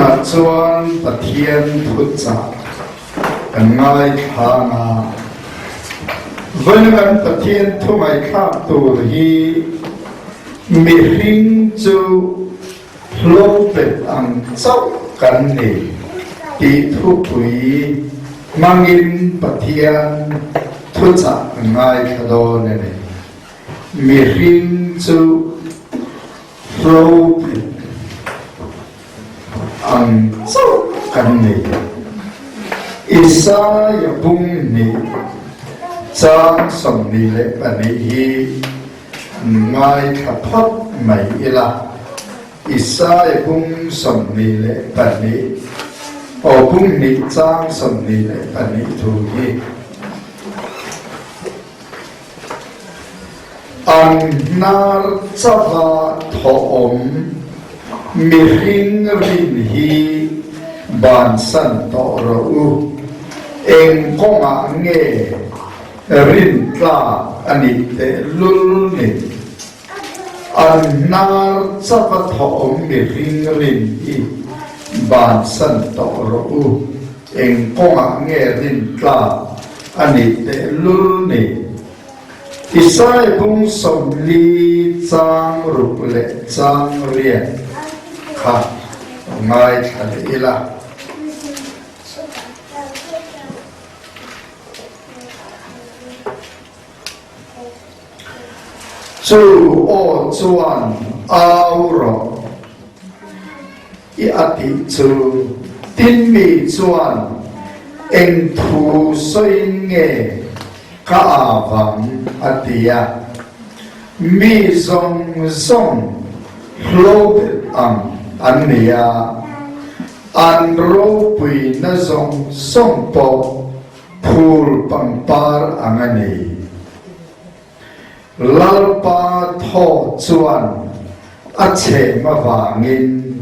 Tunah chuan Pathian thuchah kan ngaithlang a, vawiin kan Pathian thu ngaihthlak tur hi mihring chu hlawpet ang chauh kan ni tih thupui hmangin Pathian thuchah kan ngaithla dawn a ni. Mihring chu Hlawpet ang chauh kan nei. Isaia bung hnih chang 22 hi ngaithla phawt mai ila. Isaia bung 22, aw bung hnih chang 22 thu hi. An hnar chauha thawhawm mihring rin hi bansan tawh rawh u. Eng kawngah nge rin tlak a nih tehlul ni? An hnar chauha thawhawm mihring rin hi bansan tawh rawh u. Eng kawngah nge rin tlak a nih tehlul ni? Isai bung 40 chang ruk leh chang riat kha ngaithla leh ila. Chu aw chuan au rawh i a tih chu tin mi chuan eng thu sawiin nge ka avang a ti a. Mi zawng zawng hlawbet ang an ni a, an ropuina zawng zawng pawh Phul pangpar ang a ni. Lalpa thaw chuan a chhem avangin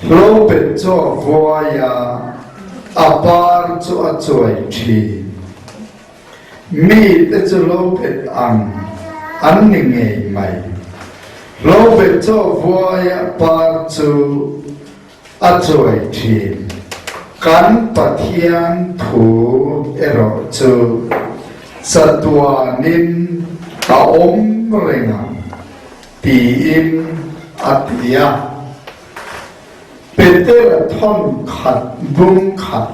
hlobet chu a vuai a, a par chu a chuai thin. Mite chu hlobet ang an ni ngei mai. Hlobet chu a vuai a, par chu A chuai thin. Kan Pathian thu erawh chu chatuanin a awm reng ang tiin a ti a. Petera thawn khat bung khat.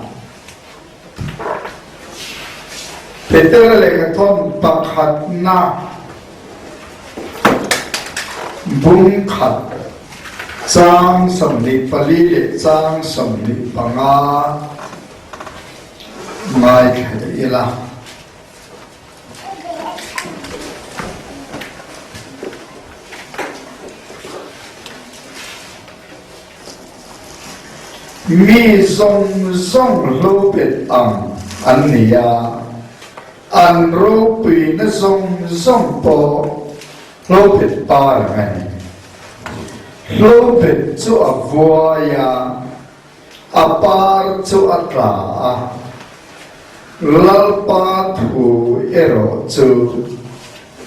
Petera lehkha thawn pakhatna bung khat chang 24 leh chang 25 ngaithla leh ila. Mi zawng zawng hlopet ang an ni a, an ropuina zawng zawng pawh hlopet par ang a ni. Hlopet chu a vuai a, a par chu a tla a, Lalpa thu erawh chu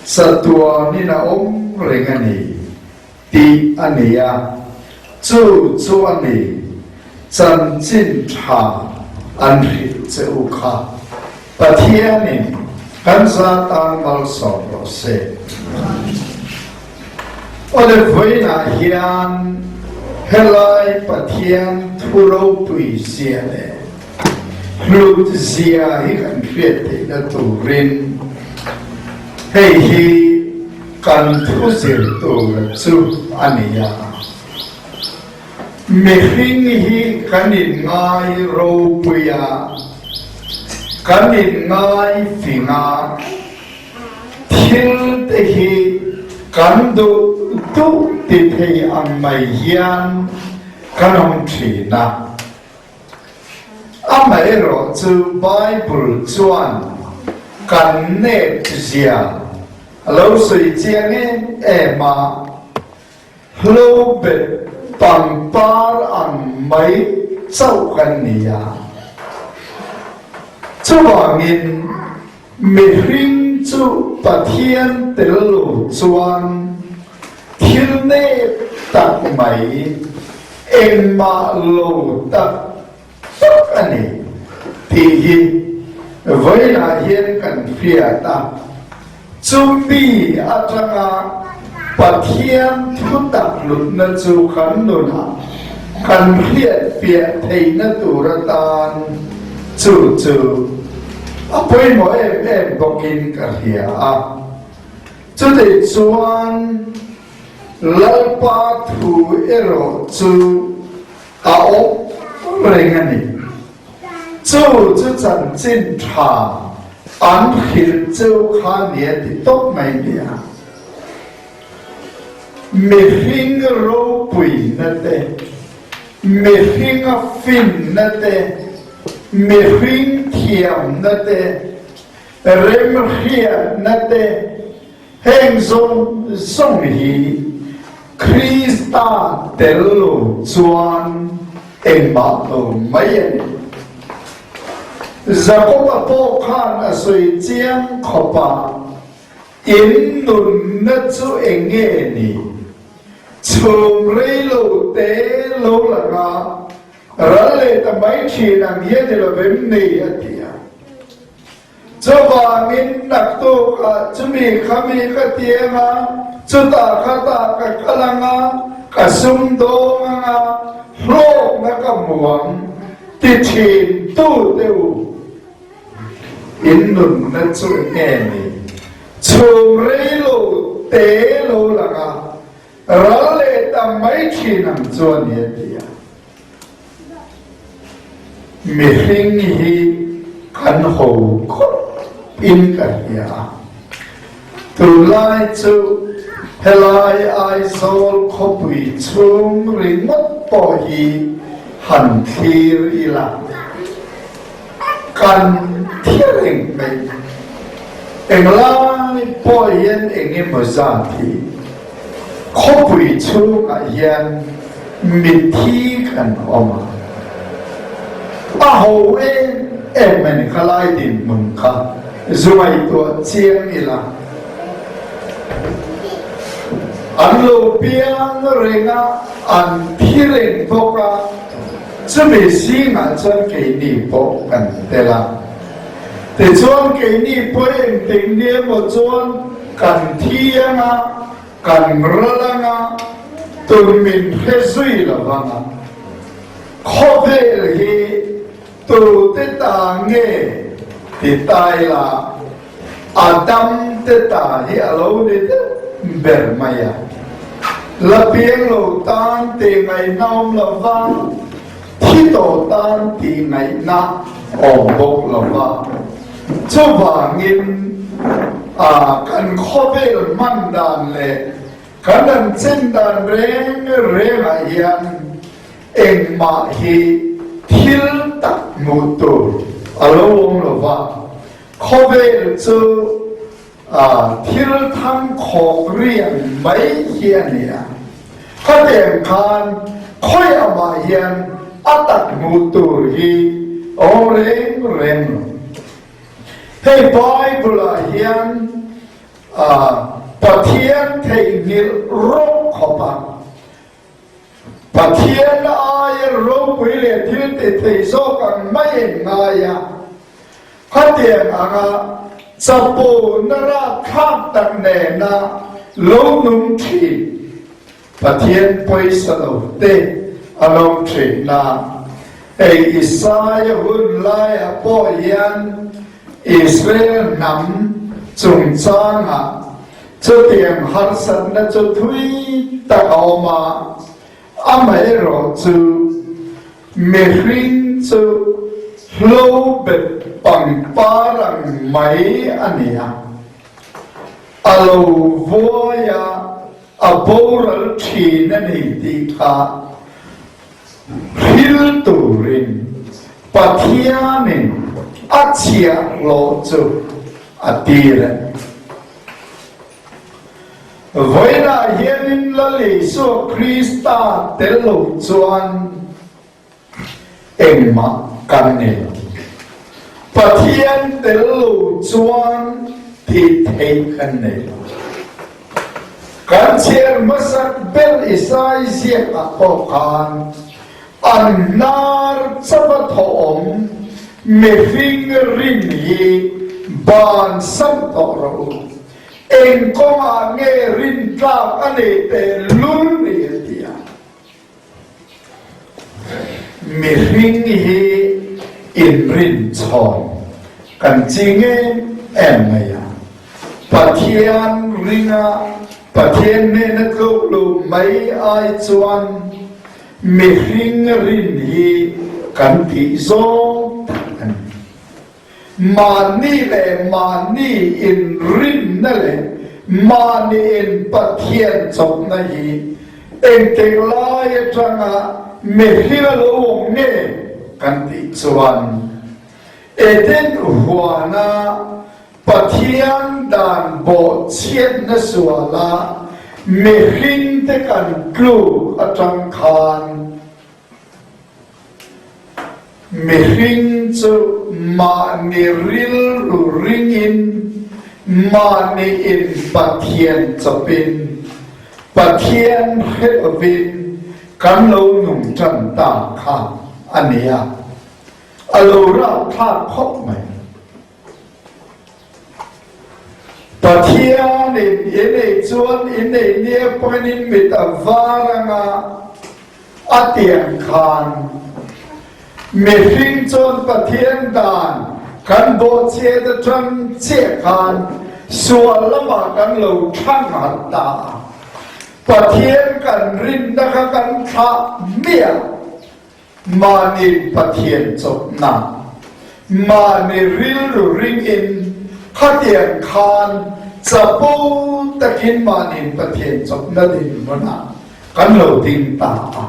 chatuanin a awm reng a ni. Tih a ni a, chu chu a ni, chanchin tha an hrilh che u kha Pathianin kan za tan malsawm rawh se. Awle vawiinah hian helai Pathian thu ropui zia leh hlut zia hi kan hriat theihna turin hei hi Kan thu zir tur chu a ni a, mihring hi kan inngai ropui a, kan inngai fing a, thil te hi kan duh duh ti thei ang mai hian kan awm thin a. Amaherawh chu Bible chuan kan nep zia a lo sawi chiang em em a, hlobet pangpar ang mai chauh kan ni a. Chuvangin mihring chu Pathian tel lo chuan thil nep tak mai. Engmah lo tak tak a ni tih hi vawiinah hian kan hriat a, chumi atanga Pathian thutak hlutna chu kan nunah kan hriat fiah theihna tur atan chu chu a pawimawh em em bawkin ka hria a. Chutih chuan Lalpa thu erawh chu a awm reng a ni. Chu chu chanchin tha an hrilh cheu kha nia ti tawp mai nia. Mihring ropuina te, mihringa finna te, mihring thiamna te, Remhriatna te, heng zawng zawng hi Krista tel lo chuan engmah lo mai a ni. Jakoba pawh khan a sawi chiang khawp a, In nunna chu eng nge ni? Chhung rei lo te lo lang a, ral leh ta mai thin ang hian i lo vem ni, a ti a. Chuvangin naktukah chumi khami ka tiang a, chutah khatah ka kal ang a, ka sumdawng ang a, hlawkna ka hmu ang, ti thin tu te u. In nunna chu eng nge ni? Chhum rei lo te lo lang a, ral leh tam mai thin ang chu a ni, a ti a. Mihring hi kan ho khawp in ka hria a, tunlai chu helai Aizawl khawpui chhung ringawt pawh hi han thlir ila kan thi reng mai. Englai pawh hian eng emaw zat hi khawpui chhungah hian Mitthi kan awm a, a ho em em a ni kha lai dinhmun kha zu ngaihtuah chiang ila. An lo piang reng a, an thi reng bawk a, chumi zingah chuan keini pawh kan tel a. Tichuan keini pawh engtik ni emaw chuan kan thi ang a, Kan ral anga tun min hre zui lo vang a, khawvel hi tute ta nge ti tai la, a dam te ta hi a lo ni deuh ber mai a. La piang lo tan tih ngaihna awm lo va, thi tawh tan tih ngaihna awm bawk lo va. Chuvangin, kan khawvel hman dan leh kan an chen dan reng rengah hian engmah hi thil tak hmuh tur a lo awm lo va, khawvel chu thil thang khawk riang mai hi a ni a. Khatiang khan khawiah mah hian a tak hmuh tur hi awm reng reng lo. Hei Bible-ah hian Pathian theihnghilh rawk khawp a, Pathian aia ropui leh thil ti thei zawk ang mai in ngai a, khatiang anga chapo na rakthlak tak nena lo nung thin Pathian pawisa lo te a lo thin a. Hei Isaia hun laiah pawh hian Israel hnam chungchangah Chutiang harsatna chu thui tak a awm a, amaherawh chu mihring chu hlo bet pangpar ang mai a ni a, a lo vuai a, a boral thin a ni tih kha hril turin Pathianin a chhiahhlawh chu a tir a ni. Vawiinah hianin Lal Isua Krista tel lo chuan engmah kan nei lo. Pathian tel lo chuan tih theih kan nei lo. Kan chhiar hmasak ber Isai ziakah pawh khan an hnar chauh a thawhawm mihring rin hi bansan tawh rawh u. Eng kawngah nge rin tlak a nei teh lul ni a ti a. Mihring hi inrinchhawn kan ching em em mai a. Pathian ringa Pathian hnena tluk luh mai ai chuan mihring rin hi kan tih zawng tak a ni. Mahni leh mahni inrinna leh mahni in Pathian chawpna hi engtik lai atanga mihring a lo awm nge kan tih chuan Eden huana Pathian dan bawhchhiatna suala mihringte kan tluk atang khan Mihring chu mahni rilru ringin, mahni in Pathian chawpin, Pathian hre lovin kan lo nung tan ta kha a ni a, a lo rapthlak khawp mai. Pathianin in ei chuan in ei nia pawhin in mit a var anga a tiang khan mihring chuan Pathian dan kan bawhchhiat atang chiah khan sual lamah kan lo thang harh ta a, Pathian kan rinna kha kan thlah hmiah. Mahni Pathian chawpna, mahni rilru ringin khatiang khan chapo takin mahni Pathian chawpna dinhmunah kan lo ding ta a.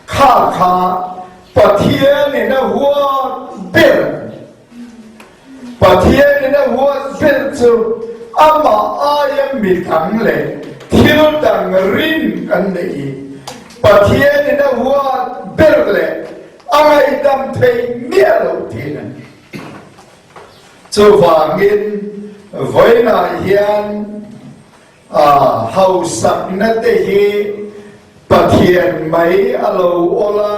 Kha kha Pathianin a huat ber a ni. Pathianin a huat ber chu amah aia midang leh thil dang rin kan neih hi Pathianin a huat ber leh a ngaihdam thei miah loh thin a ni. Chuvangin vawiinah hian hausakna te hi Pathian mai a lo awl a,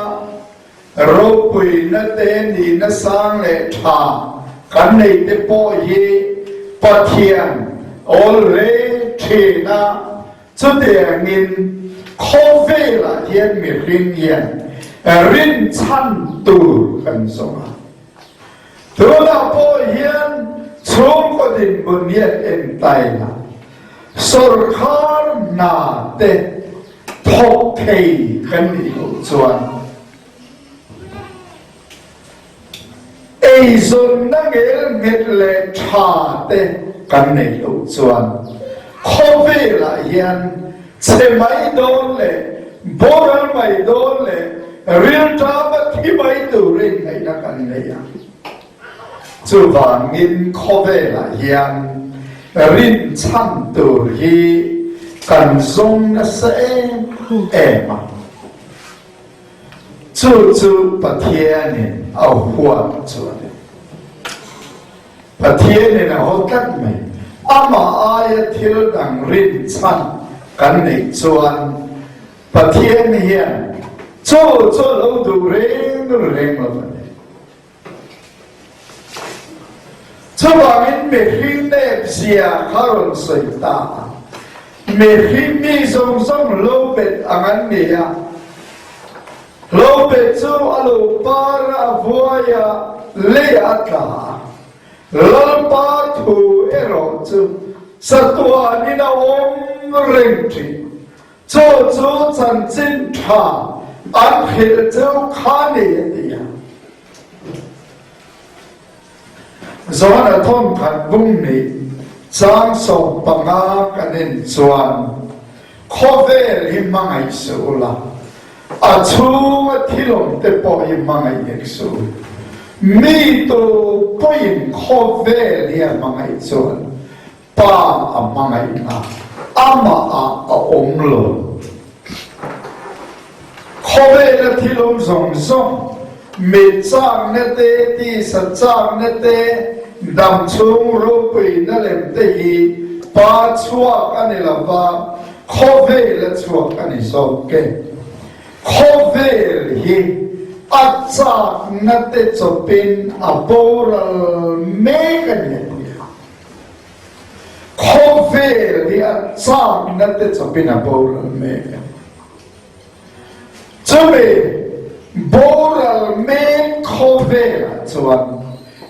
Ropuina te nihna sang leh tha kan nei te pawh hi Pathian awl hle thin a, chutiangin khawvelah hian mihring hian rinchhan tur kan zawng a. Tunah pawh hian chhungkaw dinhmun hian entaina sawrkhar hna te Thawk thei kan nih loh chuan eizawnna ngelnghet leh tha te kan neih loh chuan khawvelah hian chhe mai dawn leh boral mai dawn leh rilṭama thi mai turin ngaihna kan nei a. Chuvangin khawvelah hian rinchhan tur hi kan zawng nasa em em a, chu chu Pathianin a huat chu a ni. Pathianin a haw tlat mai. Amah aia thil dang rinchhan kan neih chuan Pathian hian chu chu a lo duh reng reng lo a ni. Chuvangin mihring nep zia kha rawn sawi ta a, mihring mi zawng zawng lo bet ang an ni a, lo bet chu a lo par a, a vuai a, leiah a tla a, Lalpa thu erawh chu chatuanin a awm reng thin. Chu chu chanchin tha an hrilh cheu kha ni a ti a. Johana thawnkhat bung nih chang 15 kan en chuan khawvel hi hmangaih suh ula, a chhunga thilawm te pawh hi hmangaih hek suh u. Mi tu pawhin khawvel hi a hmangaih chuan Pa a hmangaihna amah ah a awm lo. Khawvela thil awm zawng zawng, mit chakna te, tisa chakna te, dam chhung ropuina lem te hi Pa chhuak a ni lo va. Khawvel a chhuak a ni zawk e. Khawvel hi a chakna te chawpin a boral mek a ni a ti a. Khawvel hi a chakna te chawpin a boral mek a ni. Chumi boral mek khawvelah chuan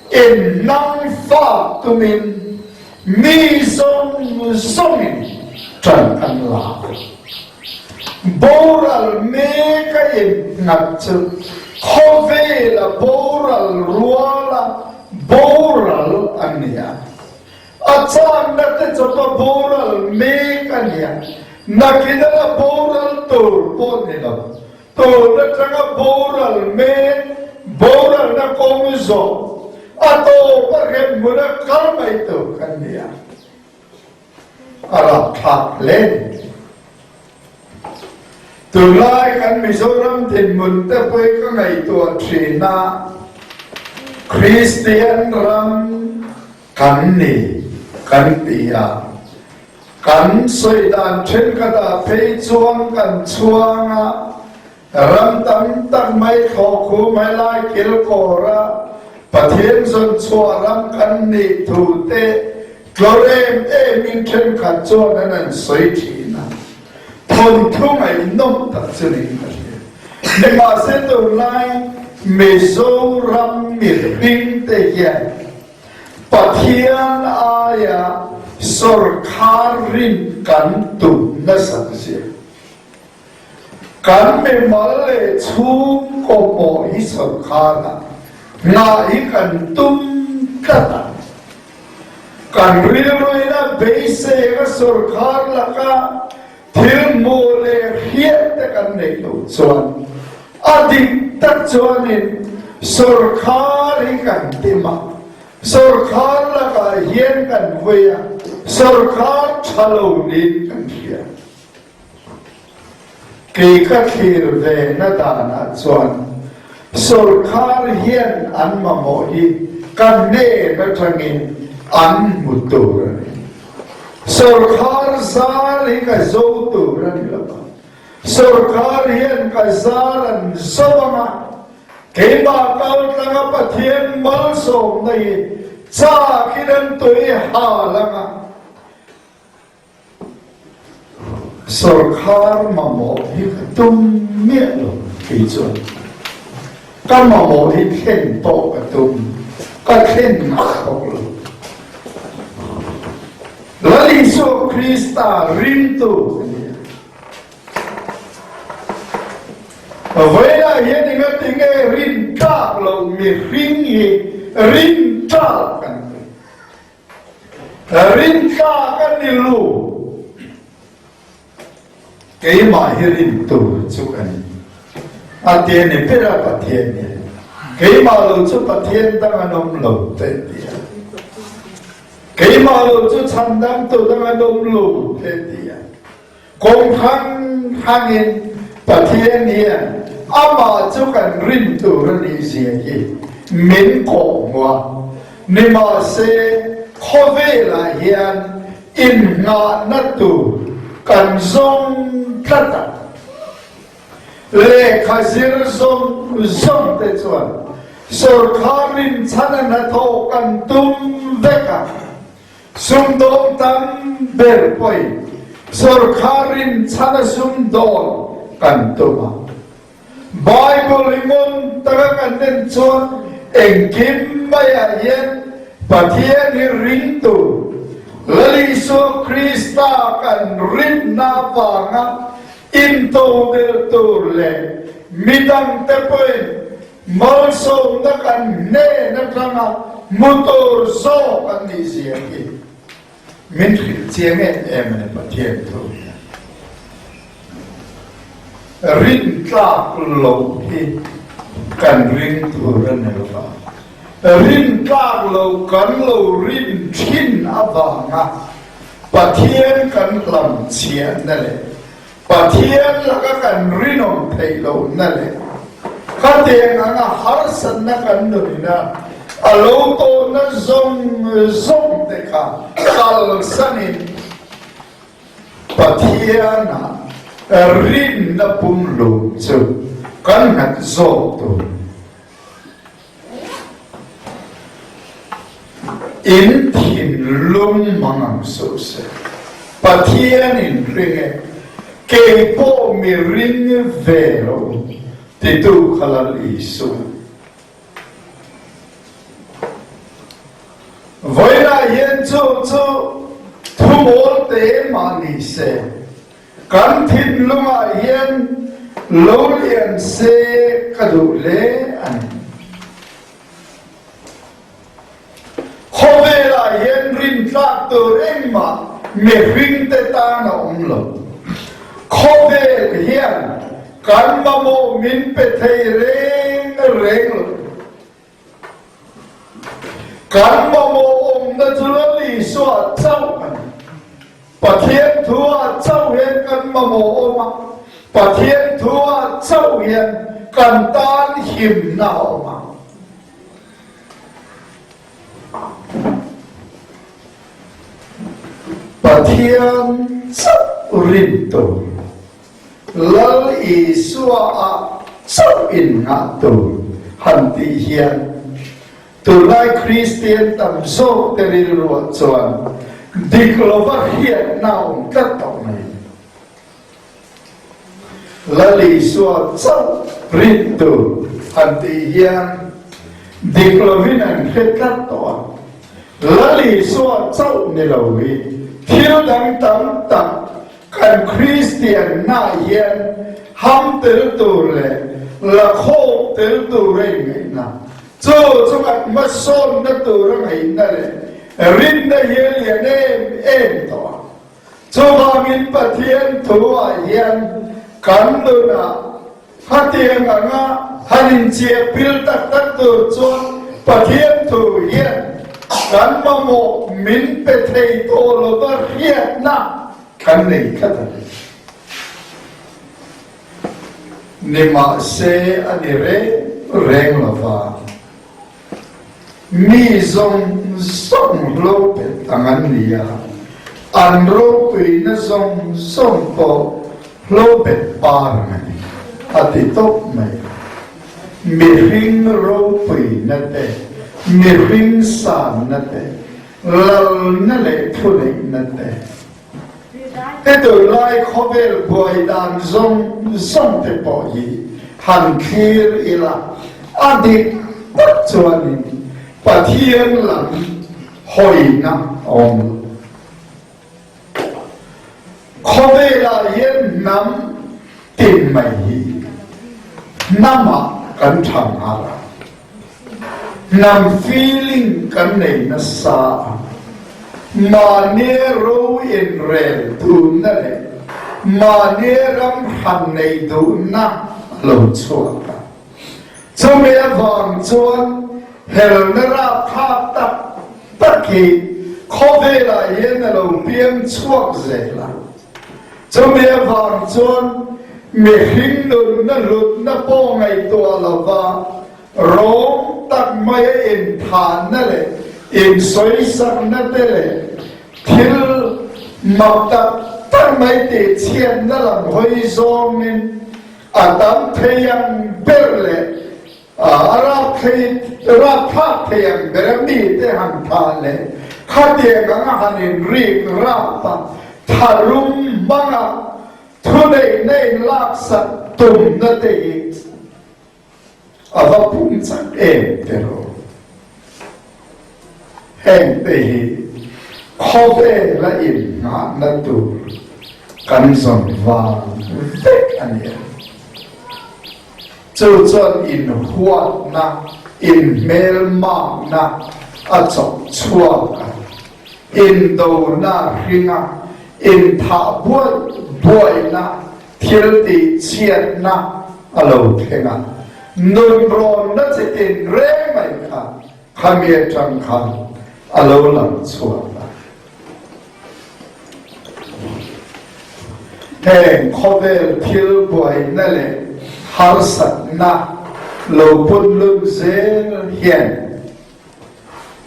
innang fak tumin mi zawng zawngin ṭan an la. Boral mek a innghat chu khawvela boral ruala boral a ni a. A chakna te chawpa boral mek a nia, nakin a la boral tur pawh ni lo. Tun atanga boral mek, boralna kawng zawh, a tawp a rem hmuna kal mai tur kan nia. A rapthlak hle ni. Tunlai kan Mizoram dinhmun te pawh hi ka ngaihtuah thin a, Kristian ram kan ni kan ti a, kan sawi dan thenkhatah phei chuan kan chhuang a, ram tam tak mai thlawh khu mai lai kilkawr a Pathian zawn chhuah ram kan nih thu te tlaw em em in thenkhat chuan an an sawi thin a. Thawnthu ngaihnawm tak chu niin ka hria. Nimahse tunlai Mizoram mihring te hian Pathian aia sawrkhar rin kan tum nasat zia. Kan mimal leh chhungkaw pawh hi sawrkhar ah nghah hi kan tum tlat a. Kan rilruina beisei a sawrkhar laka thil hmuh leh hriat te kan neih loh chuan a dik tak chuanin sawrkhar hi kan tim a, sawrkhar lakah hian kan hawi a, sawrkhar tha lo niin kan hria. Kei ka thlir ve na danah chuan sawrkhar hian an mamawh hi ka hnen atangin an hmu tur a ni. Sawrkhar zar hi ka zo tur a ni lo va, sawrkhar hian ka zar an zo ang a, keimah kaltlanga Pathian malsawmna hi chakin an tui hal ang a, Sawrkhar mamawh hi ka tum miah lo kei chuan ka mamawh hi thlen pawh ka tum, ka thlen ngah bawk lo. Lal Isua Krista ringtu ka ni a. Vawilah hian engati nge rin tlak loh mihring hi rin tlak kan ti. Rintlak a ni lu. Keimah hi rin tur chu ka ni. A ti a ni ber a Pathian hian. Keimah lo chu Pathian dang an awm lo te a ti a. Keimah lo chu chhandamtu dang an awm lo te a ti a. Kawng hrang hrangin Pathian hian amah chu kan rin tur a nih zia hi min kawh hmu a, nimahse khawvelah hian innghahna tur kan zawng tlat a, lehkha zir zawng zawng te chuan sawrkhar rinchhana hnathawh kan tum vek a. Sumdawng tam ber pawhin sawrkhar rinchhana sumdawn kan tum a. Bible hi ngun taka kan en chuan engkim maiah hian Pathian hi ring tur, Lal Isua Krista kan rinna avanga intodelh tur leh midangte pawhin Malsawmna kan hnen atanga hmu tur zawk an nih zia hi min hrilh chiang em em a ni Pathian thu hian. Rintlak loh hi kan ring tur a ni lo va, rintlak loh kan lo rin thin avanga Pathian kan hlamchhiahna leh Pathian laka kan rinawm theih lohna leh khatiang anga harsatna kan nunina a lo tawhna zawng zawng te kha kalsanin. Pathianah rinna pumhlum chu kan nghat zawk tur. In thinlung mang ang suh se. Pathian in ring e, kei pawh mi ring ve rawh u, titu kha Lal Isua. Vawiinah hian chu chu thumawl te mah ni se, Kan thinlungah hian lo lian se ka duh hle a ni. Khawvelah hian rintlak tur engmah mihringte tan a awm lo. Khawvel hian kan mamawh min pe thei reng reng lo. Kan mamawh awmna chu Lal Isua chauh a ni. Pathian thua chauh hian kan mamawh awm a, Pathian thua chauh hian kan tan himna a awm a. Pathian chauh rin tur. Lal Isua ah chauh in ngah tur han tih hian tunlai Kristian tam zawk te rilruah chuan dik lova hriatna a awm tlat tawh mai. Lal Isua chauh rin tur han tih hian dik lovin an hre tlat tawh a. Lal Isua chauh ni lo hi thil dang tam tak Kan Kristianna hian ham tel tur leh la khawm tel tur a inngaihna, chu chu kan hmasawnna tur a ngaihna leh rinna hi a lian em em tawh a. Chuvangin Pathian thuah hian kan nunah Hetiang anga han inchiah pil tak tak tur chuan Pathian thu hian kan mamawh min pe thei tawh lova hriatna kan nei tlat a ni. Nimahse a ni reng reng lova. Mi zawng zawng hlo pet ang an ni a, an ropuina zawng zawng pawh hlo pet par ang a ni, a ti tawp mai. Mihring ropuina te, mihring sanna te, lalna leh thuneihna te, Hetulai khawvel buai dan zawng zawng te pawh hi han thlir ila, a dik tak chuanin Pathian lam hawina a awm lo. Khawvelah hian hnam tin mai hi hnamah kan tha nghal a. Hnam feeling kan nei nasa a, mahni ro inrel duhna leh mahni ram hran nei duhna a lo chhuak a. Chumi avang chuan helna rapthlak tak tak hi khawvelah hian a lo piang chhuak zel a. Chumi avang chuan mihring nunna hlutna pawh ngaihtuah lova rawng tak maia inthahna leh insawisakna te leh thil mak tak tak mai tihchhiatna lam hawi zawngin a tam thei ang ber leh A rap thei, rap thlak thei ang ber a mite han thah leh khatiang anga han inrik rap a, tharum hmanga thuneihna inlaksak tumna te hi a va pung chak em te rawh. Heng te hi khawvela innghahna tur kan zawn vang vek a ni a. Chu chuan inhuatna, inhmelmakna a chawk chhuak a, indona a hring a, inthah buai buaina, thil tihchhiatna a lo thleng a. Nunrawnna chi tin reng mai kha khami atang khan a lo lang chhuak a. Heng khawvel thil buaina leh harsatna lo punlun zel hian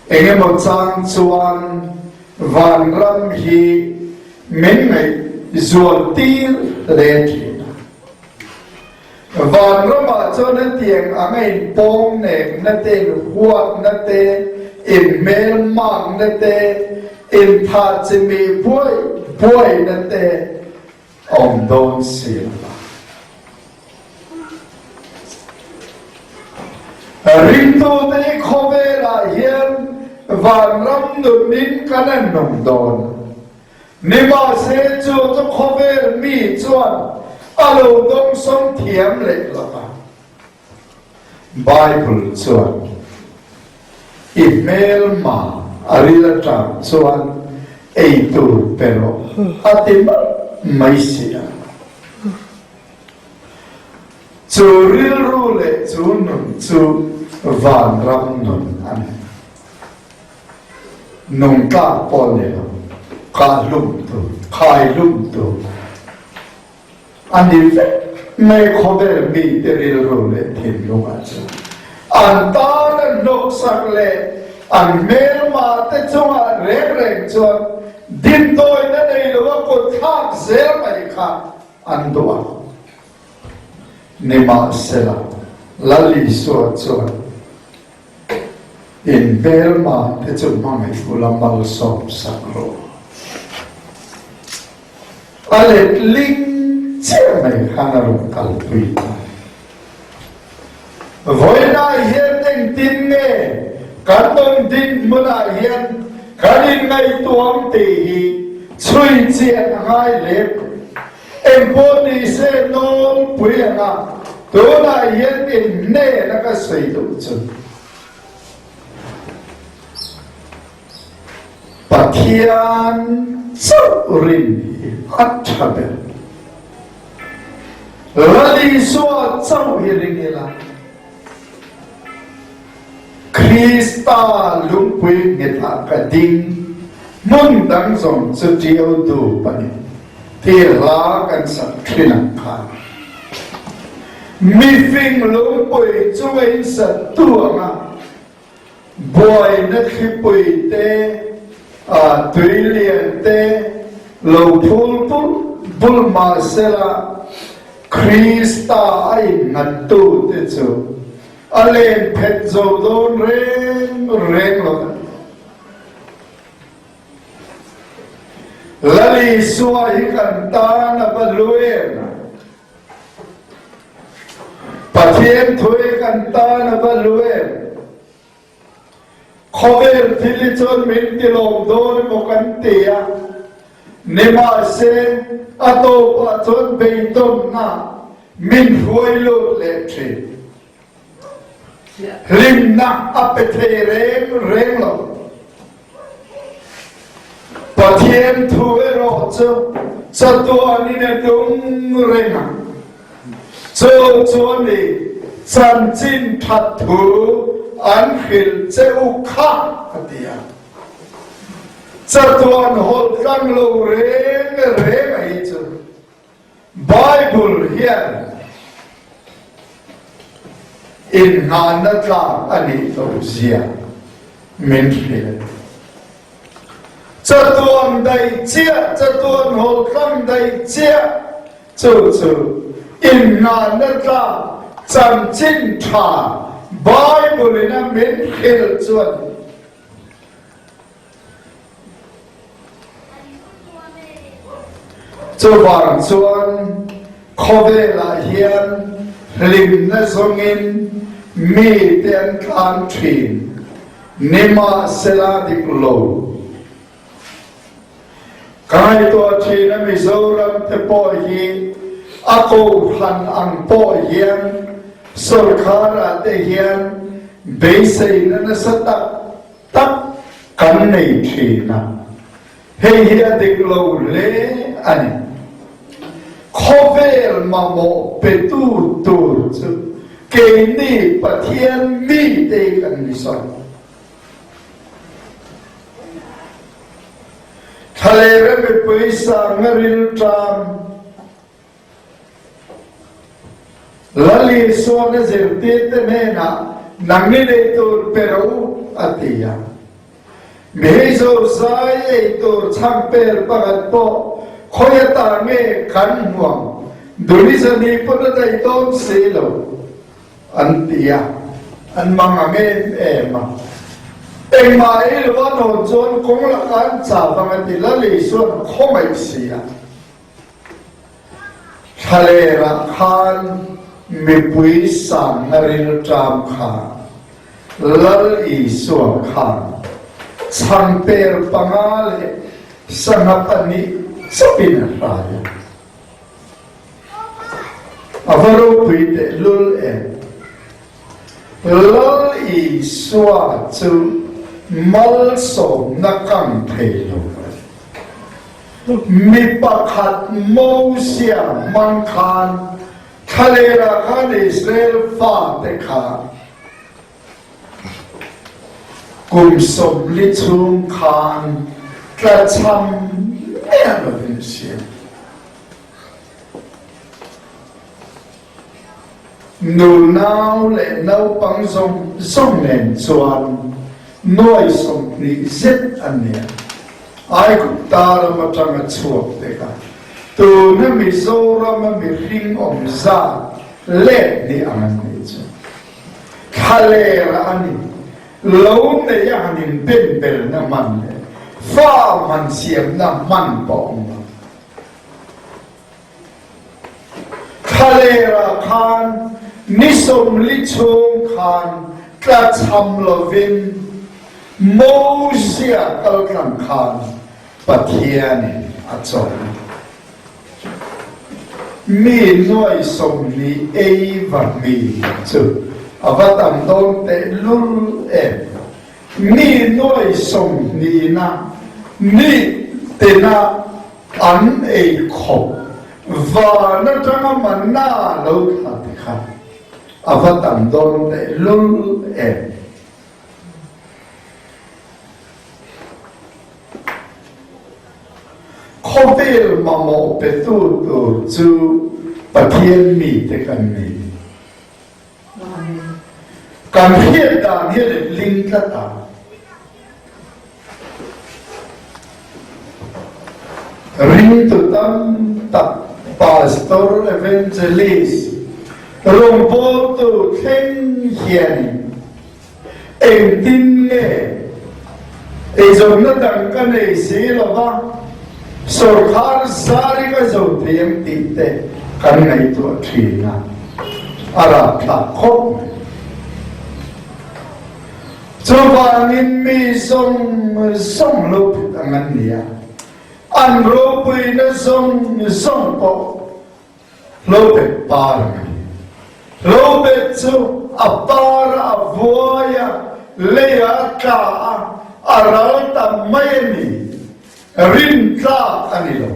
engemaw chang chuan vanram hi min ngaih. zual tir hle thin a. Vanramah chuan hetiang ang a inpawng nekna te, inhuatna te, inhmelmakna te, inthah chimih buai buaina te a awm dawn si lo va. Ringtute hi khawvelah hian vanram nunin kan en nung dawn. Nimahse chu chu khawvel mi chuan a lo dawngsawng thiam leh lo va. Bible chuan, I hmelma a ril atang chuan ei tur pe rawh a ti mawlh mai si a. Chu rilru leh chu nun chu vanram nun a ni. Nungtlak pawh ni lo, kah hlum tur, khai hlum tur a ni vek mai khawvel mite rilru leh thinlungah chuan. An tan a hnawksak leh an hmelma te chungah reng reng chuan dimdawina nei lova kut thlak zel mai kha an duh a. Nimahsela, Lal Isua chuan In hmelma te chu hmangaih ula malsawm sak rawh. A letling chiah mai khan a rawn kalpui ta. Vawiinah hian engtin nge kan rawn dinhmunah hian kan inngaihtuam tih hi chhui chian a ngai hle mai. Engpawh ni se nawlpui anga tunah hian in hnena ka sawi duh chu Pathian chauh rin hi a tha ber. Lal Isua chauh hi ring ila. Krista lungpui nghetah ka ding, hmun dang zawng chu ṭiau dup a ni, tih hla kan sak ṭhin ang khan. Mifing lungpui chunga in sat tu anga buaina thlipui te, tui lian te lo phul bulh bulh mah sela, Krista a innghattu te chu A len phet zo dawn reng reng lo a ni. Lal Isua hi kan tan a va hlu em? Pathian thu hi kan tan a va hlu em? Khawvel thil hi chuan min tilawm dawn emaw kan ti a, nimahse a tawpah chuan beidawnna min hruai lut leh thin. Hlimna a pe thei reng reng lo. Pathian thu erawh chu chatuanin a tum reng a. Chu chu a ni, chanchin that thu an hrilh che u kha, a ti a. Chatuan hawlh tlang lo reng reng a hi chu Bible hian inngahna tlak a nih loh zia min hrilh. Chatuan daih chiah, chatuan hawlh tlang daih chiah Chu chu inngahna tlak chanchin tha Bible in a min hrilh chu a ni. Chuvang chuan khawvelah hian hlimna zawngin mite an tlan thin, nimahsela dik lo. Ka ngaihtuah thin a Mizoram te pawh hi a kohhran ang pawh hian sorkar ah te hian beiseina nasa tak tak kan nei thin a, hei hi a dik lo hle a ni. Khawvel mamawh petu tur chu keini Pathian mite hi kan ni sawi. Thlalera mipui sanga rilṭam Lal Isuan a zirtirte hnenah nangni nei tur pe rawh u a ti a. Mi hei zozai ei tur chhang pel pakhat pawh. Khawi ata nge kan hmuang Durizani pawn a daih dawn si lo an ti a, an mang ang em em a. Engmah ei lo a nawn chuan kawng lakah an chau vang a ti Lal Isuan khawngaih si a. Thlalerah khan mipui sangna rilṭam kha Lal Isua khan chhangper panga leh sangha pahnih chauhin a hrai a. A va ropui tehlul em! Lal Isua chu malsawmna kang thei lo a ni. Mi pakhat Mosia hmang khan Thlalerah khan Israel fate kha kum 40 chhung khan tlachham miah lovin a siam. Nunau leh naupang zawng zawng nen chuan nuai 20 zet an ni a, Aigupta ram atanga chhuak te kha tuna Mizorama mihring awm zat let ni ang an nih chu thlalera a ni lo nei a han inbenbelna hman leh farm han siamna hman pawh awm lo. Thlalerah khan ni 40 chhung khan tlachham lovin Mosia kaltlang khan Pathianin a chawm. Mi nuai 40 ei va hmi chu a va tam dawn tehlul em. Mi nuai sawmhnihna ni tina an ei khawp van atanga manna lo thla te kha a va tam dawn tehlul em. Khawvel mamawh petu tur chu Pathian mite kan ni. Kan hriat dan hi letling tlat a. Ringtu tam tak Pastor Evangelist rawngbawltu thleng hianin Engtin nge eizawnna dang ka nei si lo va, sawrkhar zari ka zo thei ang tih te kan ngaihtuah thin a, a rapthlak khawp mai. Chuvangin mi zawng zawng lo phet ang an ni a, an ropuina zawng zawng pawh Hlobet par a ni. Hlobet chu a par a, a vuai a, lei a a tla a, a ral ta mai a ni. Rin tlak a ni lo.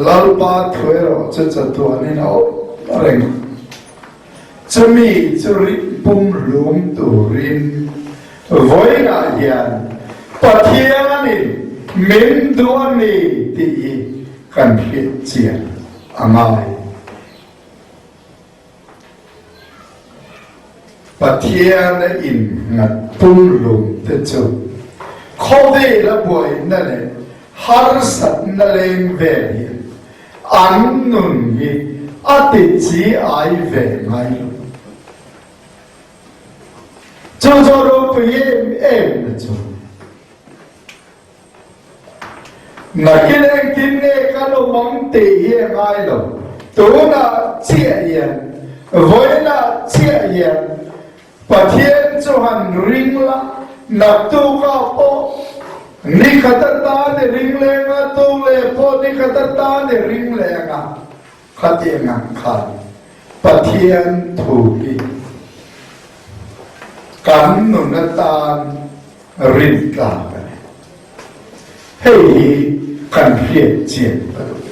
Lalpa thu erawh chu chatuanin a awm reng a. Chumi chu rin pumhlum turin vawiinah hian Pathianin min duh a ni tih hi kan hriat chian a ngai. Pathiana innghat pumhlum te chu khawvela buaina leh harsatna leng vel hian An nun hi a ti chi ai ve ngai lo. Chu chu ropui em em na chu. Nakin engtin nge kan awm ang tih hi a ngai lo. Tunah chiah hian, vawiinah chiah hian Pathian chu han ring la, naktukah pawh ni khat atan i ring leng a, tu leh pawh ni khat atan i ring leng a, khatiang ang khan Pathian thu hi kan nun atan rin tlak a ni. Hei hi kan hriat chian ka duh.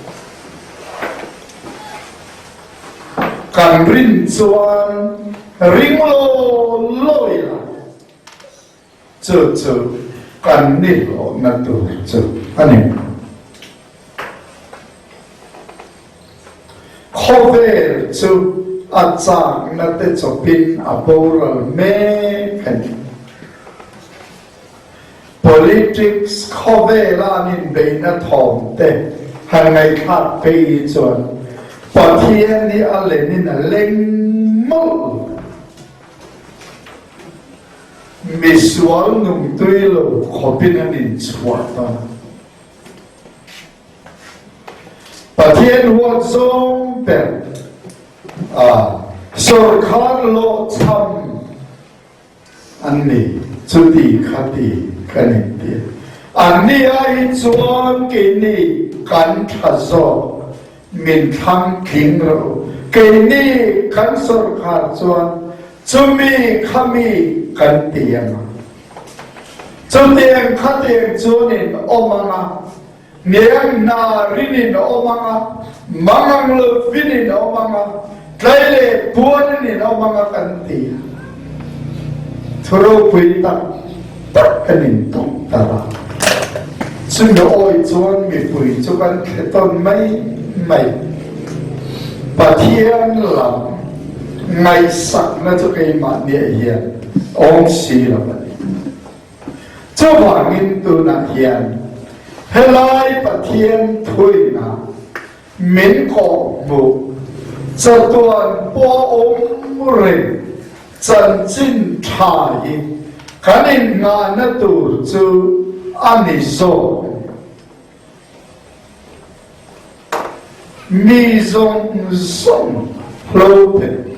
Kan rin chuan ring law law ila, chu chu kan nihlawhna tur chu a ni. Khawvel chu a chakna te chawpin a boral mek a ni. Politics khawvela an inbeihna thawm te. han ngaihthlak phei hi chuan Pathian hi a lenin a leng mawlh lo. Misual nungtui lo khawpin an inchhuah ta. Pathian huat zawng ber a sawrkhar lawhchham an ni, chuti khati kan inti. Anni ai chuan keini kan tha zawk, min thlang tling rawh u. Keini kan sawrkhar chuan Chumi khami kan ti ang a, chutiang khatiang chuan in awm ang a, hniang hna rin in awm ang a, mangang lovin in awm ang a, tlai leh puanin in awm ang a kan ti a. Thu ropui tak tak kan intawng tar a, chumi awi chuan mipui chu kan thle tawn mai mai. Pathian lam Ngaihsakna chu keimahniah hian awm si lo a ni. Chuvangin tunah hian helai Pathian thuina min kawhhmuh chatuan pawh awm reng chanchin tha hi kan innghahna tur chu a ni zawk a ni. Mi zawng zawng hlo phet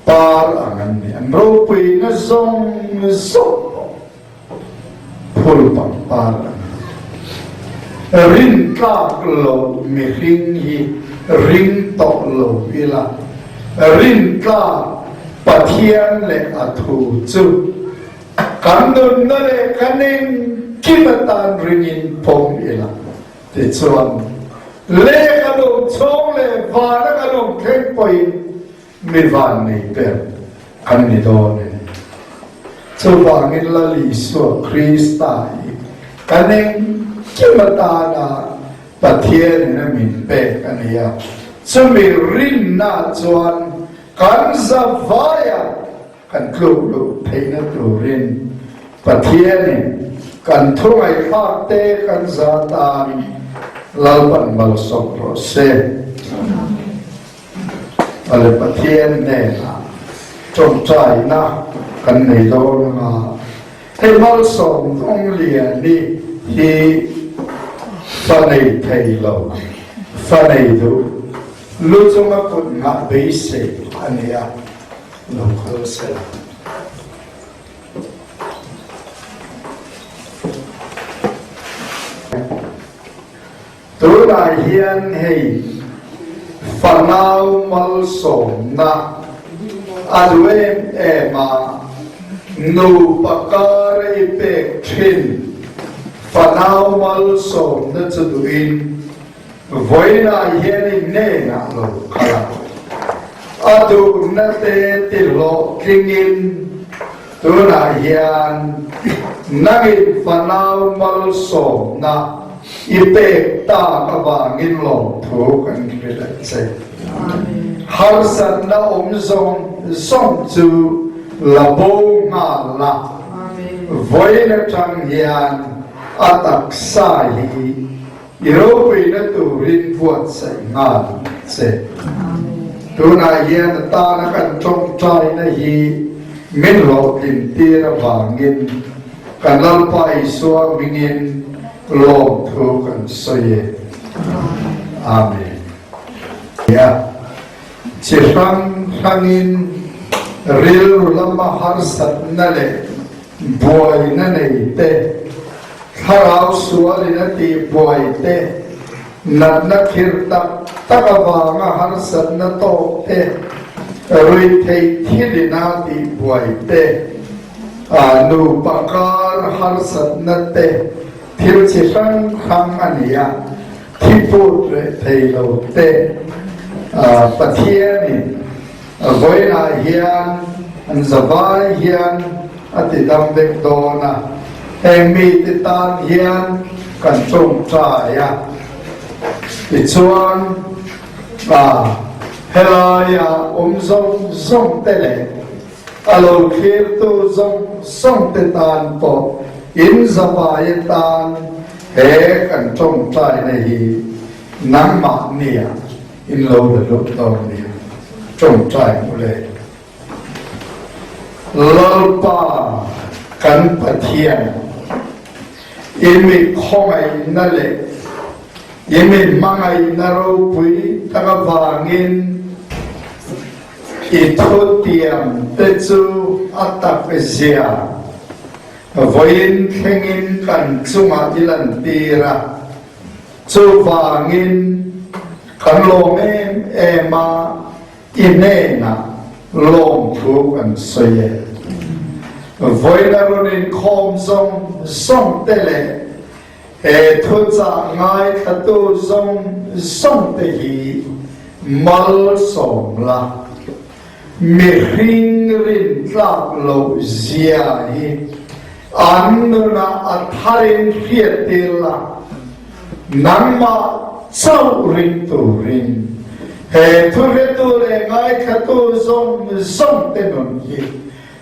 par ang an ni, an ropuina zawng zawng pawh phul pangpar an ni. Rintlak loh mihring hi ring tawh lo ila, rintlak Pathian leh a thu chu Kan nunna leh kan engkim atan ringin pawm ila, tichuan leh kan awm chhawng leh vana kan awm thleng pawhin mi van nei ber kan ni dawn a ni. Chuvangin Lal Isua Krista hi kan engkim atana Pathianin a min pek a ni a, chumi rinna chuan kan zavaia Kan tluk luh theihna turin Pathianin kan thu ngaihthlak te kan za tan Lalpan malsawm rawh se. Awle Pathian hnenah tawngtaina kan nei dawn anga hei malsawm dawng lian hi hi fa nei thei lo, fa nei duh lu chunga kut nghah beisei a ni a. Lo kal sela. Tunah hian hei fanau malsawmna a duh em em a, nupa kar i pek thin fanau malsawmna chu duhin Vawiinah hian i hnenah lo kal a, a duhna te ti hlawhtlingin tunah hian nangin fanau malsawmna i pek tak avangin lawmthu kan hrilh a che. Harsatna awm zawng zawng chu la bo nghal la, vawiin atang hian a taksa hi I ropuina turin buatsaih nghal che. Tunah hian a tana kan tawngtaina hi min hlawhtlin tir avangin kan Lalpa Isua hmingin lawmthu kan sawi e. Amen. Nia, chi hrang hrangin rilru lama harsatna leh buaina nei te, thlarau sualin a tih buai te, natna khirh tak tak avanga harsatna tawk te, ruihtheih thilin a tih buai te, nupa kar harsatna te, thil chi hrang hrang a ni a, thi put reh thei lo te, Pathianin Vawiinah hian an zavai hian a ti dam vek dawn a, heng mite tan hian kan tawngtai a. Tichuan, helaia awm zawng zawng te leh a lo thlirtu zawng zawng te tan pawh in zavai atan he kan tawngtaina hi. Nangmahnia in lo la lut dawn nia. Tawngtai hmu le. Lalpa kan Pathian, i mi khawngaihna leh i mi hmangaihna ropui tak avangin i thutiam te chu a tak zia vawiin thlengin kan chungah i lantir a. Chuvangin kan lawm em em a, i hnenah lawmthu kan sawi e. Vawiina rawn inkhawm zawng zawng te leh he thuchah ngaithlatu zawng zawng te hi malsawm la, mihring rintlak loh zia hi an nunah a tharin hriattir la, nangmah chauh ring turin he thuhretu leh ngaithlatu zawng zawng te nun hi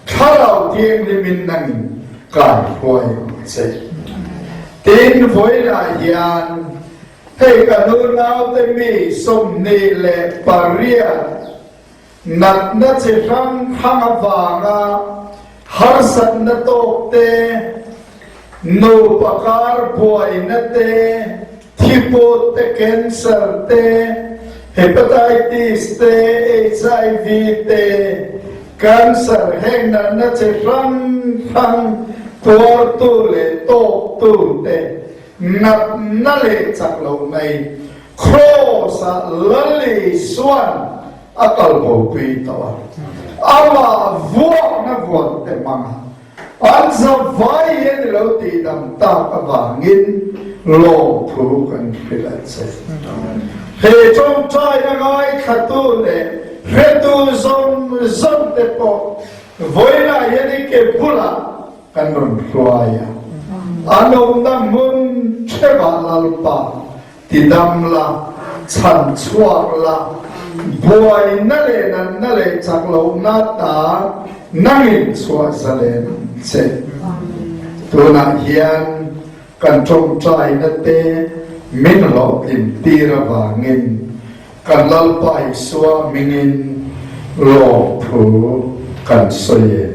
Thlarau Thianghlimin nangin kaihruai ang che. Tin, vawilah hian Hei ka nunaute mi 28 natna chi hrang hrang avanga harsatna tawk te, nupa kar buaina te, thiput te, cancer te, hepatitis te, HIV te, cancer heng natna chi hrang hrang tuartu leh tawktu te Natna leh chak lo mai Kraws-ah Lal Isua'n a kal bopui tawh a, amah vuakna vuan te hmanga an zavai hian i lo tihdam tak avangin lawmthu kan hrilh a che. He tawngtaina ngaithlatu leh hretu zawng zawng te pawh vawiinah hian i ke bulah Kan rawn hruai a, an awmna hmun theuhah Lalpa tidam la, chhan chhuak la, buaina leh natna leh chak lohna ta nangin chhuah zalen ang che. Tunah hian kan tawngtaina te min hlawhtlin tir avangin Kan Lalpa Isua hmingin lawmthu kan sawi e.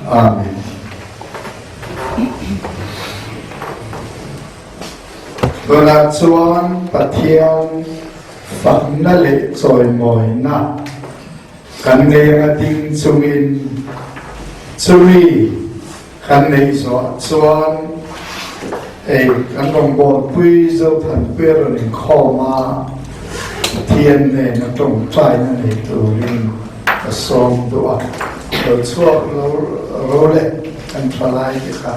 Amen. Tunah chuan Pathian fakna leh chawimawina kan nei anga ding chungin chumi Kan neih zawh chuan hei kan rawngbawlpui Zothanpuia rawn inkhawm a, Pathian nena tawngtaina nei turin ka sawm duh a, lo chhuak lo ro le kan tha lai te kha.